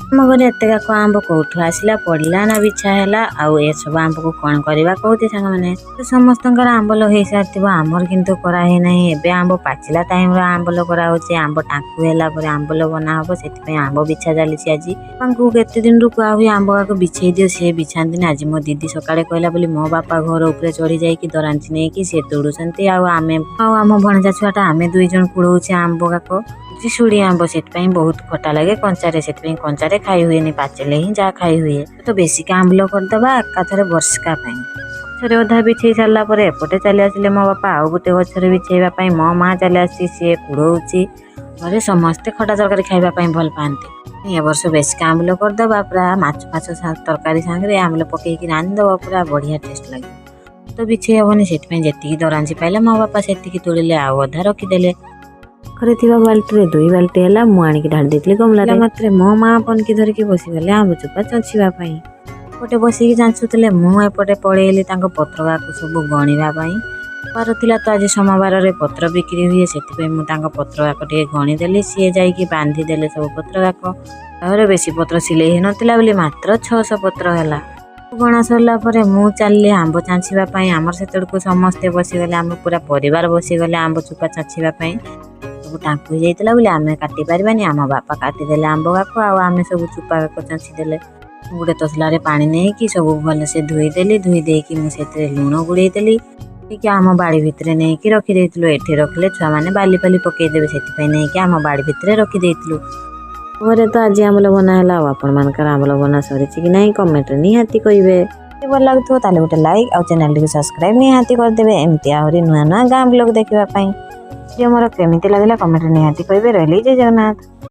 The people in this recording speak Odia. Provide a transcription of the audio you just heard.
ଆମ ଘରେ ଏତେ ଯାକ ଆମ୍ବ କୋଉଠୁ ଆସିଲା, ପଡ଼ିଲା ନା ବିଛା ହେଲା, ଆଉ ଏସବୁ ଆମ୍ବକୁ କ'ଣ କରିବା କହୁଛି ସାଙ୍ଗମାନେ। ତ ସମସ୍ତଙ୍କର ଆମ୍ବଲ ହେଇସାରିଥିବ, ଆମର କିନ୍ତୁ କରା ହେଇନାହିଁ। ଏବେ ଆମ୍ବ ପାଚିଲା ଟାଇମର ଆମ୍ବଲ କରାହଉଛି। ଆମ୍ବ ଟାଙ୍କୁ ହେଲା ପରେ ଆମ୍ବଲ ବନା ହବ, ସେଥିପାଇଁ ଆମ୍ବ ବିଛା ଚାଲିଛି ଆଜି। ବାପାଙ୍କୁ କେତେ ଦିନରୁ କୁହା ହୁଏ ଆମ୍ବ କାକୁ ବିଛେଇ ଦିଅ, ସିଏ ବିଛାନ୍ତିନି। ଆଜି ମୋ ଦିଦି ସକାଳେ କହିଲା ବୋଲି ମୋ ବାପା ଘର ଉପରେ ଚଢି ଯାଇକି ଦରାଞ୍ଚି ନେଇକି ସିଏ ତୋଡୁଛନ୍ତି, ଆଉ ଆମେ ଆଉ ଆମ ଭଣଜା ଛୁଆଟା ଆମେ 2 ଜଣ କୁଳଉଛେ ଆମ୍ବ କାକ। ଶିଶୁଡ଼ି ଆମ୍ବ, ସେଥିପାଇଁ ବହୁତ ଖଟା ଲାଗେ କଞ୍ଚାରେ। ସେଥିପାଇଁ କଞ୍ଚାରେ ଖାଇ ହୁଏନି, ପାଚିଲେ ହିଁ ଯାହା ଖାଇ ହୁଏ। ତ ବେଶିକା ଆମ୍ବୁଲ କରିଦେବା ଏକାଥରେ ବର୍ଷିକା ପାଇଁ। ଗଛରେ ଅଧା ବିଛେଇ ସାରିଲା ପରେ ଏପଟେ ଚାଲି ଆସିଲେ ମୋ ବାପା ଆଉ ଗୋଟେ ଗଛରେ ବିଛେଇବା ପାଇଁ। ମୋ ମା ଚାଲି ଆସିଛି, ସିଏ କୁଢଉଛି। ଘରେ ସମସ୍ତେ ଖଟା ତରକାରୀ ଖାଇବା ପାଇଁ ଭଲ ପାଆନ୍ତି। ଏ ବର୍ଷ ବେଶିକା ଆମ୍ବୁଲ କରିଦେବା, ପୁରା ମାଛ ଫାଛ ତରକାରୀ ସାଙ୍ଗରେ ଆମ୍ବୁଲ ପକେଇକି ରାନ୍ଧିଦେବ, ପୁରା ବଢ଼ିଆ ଟେଷ୍ଟ ଲାଗିବ। ତ ବିଛେଇ ହେବନି, ସେଥିପାଇଁ ଯେତିକି ଦରାଞ୍ଚି ପାଇଲେ ମୋ ବାପା ସେତିକି ତୋଳିଲେ, ଆଉ ଅଧା ରଖିଦେଲେ। ପାଖରେ ଥିବା ବାଲ୍ଟିରେ 2 ବାଲ୍ଟି ହେଲା, ମୁଁ ଆଣିକି ଢାଳି ଦେଇଥିଲି ଗମଲାରେ। ମାତ୍ରେ ମୋ ମା ପନିକି ଧରିକି ବସିଗଲେ ଆମ୍ବ ଚୋପା ଚାଞ୍ଚିବା ପାଇଁ। ଏପଟେ ବସିକି ଚାଞ୍ଚୁଥିଲେ, ମୁଁ ଏପଟେ ପଳେଇଲି ତାଙ୍କ ପତ୍ର ଗାକୁ ସବୁ ଗଣିବା ପାଇଁ। ବାର ଥିଲା ତ ଆଜି, ସୋମବାରରେ ପତ୍ର ବିକ୍ରି ହୁଏ, ସେଥିପାଇଁ ମୁଁ ତାଙ୍କ ପତ୍ର ଗାକ ଟିକେ ଗଣିଦେଲି। ସିଏ ଯାଇକି ବାନ୍ଧିଦେଲେ ସବୁ ପତ୍ର ଗାକ। ତାପରେ ବେଶୀ ପତ୍ର ସିଲେଇ ହେଇନଥିଲା ବୋଲି ମାତ୍ର 600 ପତ୍ର ହେଲା। ଗଣା ସରିଲା ପରେ ମୁଁ ଚାଲିଲି ଆମ୍ବ ଚାଞ୍ଚିବା ପାଇଁ। ଆମର ସେତେବେଳକୁ ସମସ୍ତେ ବସିଗଲେ, ଆମ ପୁରା ପରିବାର ବସିଗଲେ ଆମ୍ବ ଚୋପା ଚାଞ୍ଚିବା ପାଇଁ। ସବୁ ଟାଙ୍କୁ ହେଇଯାଇଥିଲା ବୋଲି ଆମେ କାଟି ପାରିବାନି। ଆମ ବାପା କାଟିଦେଲେ ଆମ୍ବ ଗାକ, ଆଉ ଆମେ ସବୁ ଚୋପା ଗାକ ଚାଞ୍ଚିଦେଲେ। ମୁଁ ଗୋଟେ ତସଲାରେ ପାଣି ନେଇକି ସବୁ ଭଲସେ ଧୋଇଦେଲି। ଧୋଇ ଦେଇକି ମୁଁ ସେଥିରେ ଲୁଣ ଗୁଳେଇ ଦେଲି। ଟିକେ ଆମ ବାଡ଼ି ଭିତରେ ନେଇକି ରଖିଦେଇଥିଲୁ। ଏଠି ରଖିଲେ ଛୁଆମାନେ ବାଲି ଫାଲି ପକେଇଦେବେ, ସେଥିପାଇଁ ନେଇକି ଆମ ବାଡ଼ି ଭିତରେ ରଖିଦେଇଥିଲୁ। ଘରେ ତ ଆଜି ଆମ୍ବୁଲ ବନା ହେଲା। ଆଉ ଆପଣମାନଙ୍କର ଆମ୍ବୁଲ ବନା ସରିଛି କି ନାହିଁ, କମେଣ୍ଟରେ ନିହାତି କହିବେ। ଯଦି ଭଲ ଲାଗୁଥିବ, ତାହେଲେ ଗୋଟେ ଲାଇକ୍ ଆଉ ଚ୍ୟାନେଲଟିକୁ ସବସ୍କ୍ରାଇବ୍ ନିହାତି କରିଦେବେ, ଏମିତି ଆହୁରି ନୂଆ ନୂଆ ଗାଁ ବ୍ଲଗ୍ ଦେଖିବା ପାଇଁ। ଭିଡ଼ିଓ ମୋର କେମିତି ଲାଗିଲା, କମେଣ୍ଟରେ ନିହାତି କହିବେ। ରହିଲି, ଜୟ ଜଗନ୍ନାଥ।